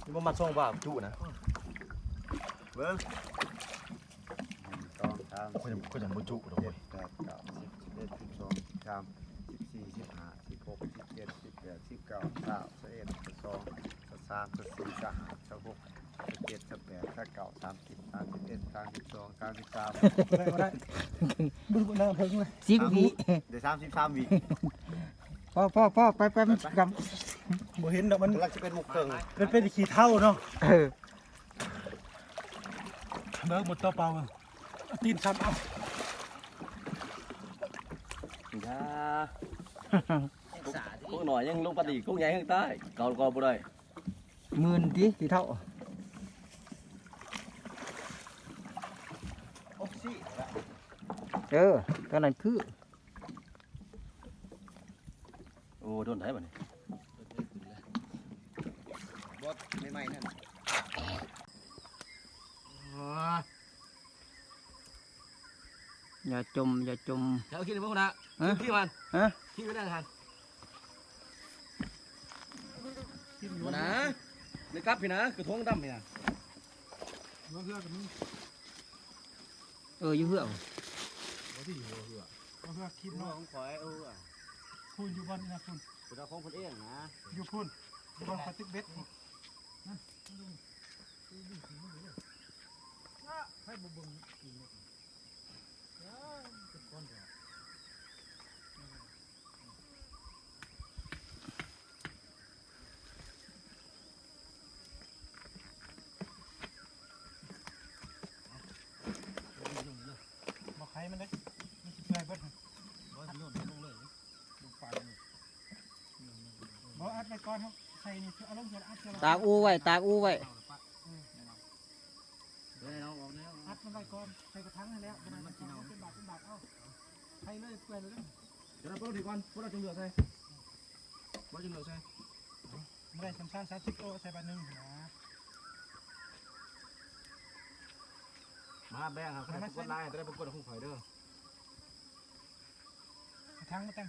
ນີ້ບໍ່ມັດສອງບາດຈຸນະ ເບິ່ງ ໜຶ່ງ ສອງ ສາມ ໂອ້ຍ ຂ້ອຍຍັງບໍ່ຈຸດອກເວີຍ ເຈັດ ແປດ ເກົ້າ ສິບ ສິບເອັດ ສິບສອງ ສິບສາມ ສິບສີ່ ສິບຫ້າ ສິບຫົກ ສິບເຈັດ ສິບແປດ ສິບເກົ້າ ຊາວ ຊາວເອັດ ຊາວສອງ ຊາວສາມ ຊາວສີ່ ຊາວຫ້າ ຊາວຫົກ ຊາວເຈັດ ຊາວແປດ ຊາວເກົ້າ ສາມສິບ ສາມສິບເອັດ ສາມສິບສອງ ສາມສິບສາມ ບໍ່ໄດ້ ບໍ່ໄດ້ ບໍ່ໄດ້ເພິ່ງເລີຍ ສິບວິ ໄດ້ສາມສິບສາມວິ ພໍ ພໍ ພໍ ໄປ ໄປ ມັນຊິກຳ ບໍ່ເຫັນດອກ ມັນ ກຳລັງຊິເປັນໂມງເຄິ່ງ ມັນເປັນຂີ້ເຖົ້າເນາະ ເອີ ເບິ່ງ ໝົດຕໍ່ເປົ່າ ເອົາຕີນຊ້ຳເອົາ ຢ່າ ກົກນ້ອຍຍັງລົງປານນີ້ ກົກໃຫຍ່ແຮ່ງຕາຍ ເກົາກໍບໍ່ໄດ້ ໝື່ນຕິ ຂີ້ເຖົ້າ ເອີ ຕອນນັ້ນຄື ໂອ້ ໂດນໄດ໋ບັດນີ້ ບໍ່ ໃໝ່ໆ ນັ້ນ ຢ່າຈົ່ມ ຢ່າຈົ່ມ ແຖວຂີ້ນບໍ່ນະ ຮະ ຂີ້ມັນ ຮະ ຂີ້ໄວ້ນັ້ນຫັ້ນ ບໍ່ນະ ໃນກັບພີ້ນະ ກະທົງດຳພີ້ນະ ເຮືອກະມີ ເອີ ຢູ່ເຮືອ ບໍ່ທີ່ເຮືອ ເຮືອ ເຮືອຄິດເນາະ ຂອງຂ້ອຍ ເອີ ພຸ້ນ ຢູ່ບ່ອນນີ້ນະ ພຸ້ນ ພຸ້ນ ເອົາຂອງເພິ່ນເອງນະ ຢູ່ພຸ້ນ ຢູ່ບ່ອນປາຕຶກເບັດພຸ້ນ ນັ້ນ ໃຜບໍ່ເບິ່ງກິນເນາະ ເອີ ເປັນກ້ອນແທ້. ບໍ່ໄຄມັນເດ້ ມັນຊິເປື່ອຍເບິດ ບໍ່ຊິໂຍນລົງເລີຍ ລົງໄປເລີຍ ບໍ່ ອັດໄວ້ກ່ອນ ເຮົາໃສ່ນີ້ ເອົາລົງເທື່ອລະອັດເທື່ອລະ ຕາກອູໄວ້ ຕາກອູໄວ້ ເອີ ອັດມັນໄວ້ກ່ອນ ໃສ່ກະຖັງຫັ້ນແຫຼະ ມັນ ມັນຊິເນົ່າ ເປັນບາດ ເປັນບາດ ເອົາ ໃສ່ເລີຍ ເປື່ອຍເລີຍ ດຽວເຮົາປົດດີກ່ອນ ປົດເອົາຈົງເຫຼືອໃສ່ ປົດຈົງເຫຼືອໃສ່ ບໍ່ໄດ້ສຳຄັນ ສາມສິບໂຕ ໃສ່ບາດໜຶ່ງຫັ້ນນະ ມາແບ່ງເອົາ ໃຜກົດໄລ ໄດ້ປະກົດຂອງຂ້ອຍເດີ ກະຖັງມາຕັ້ງ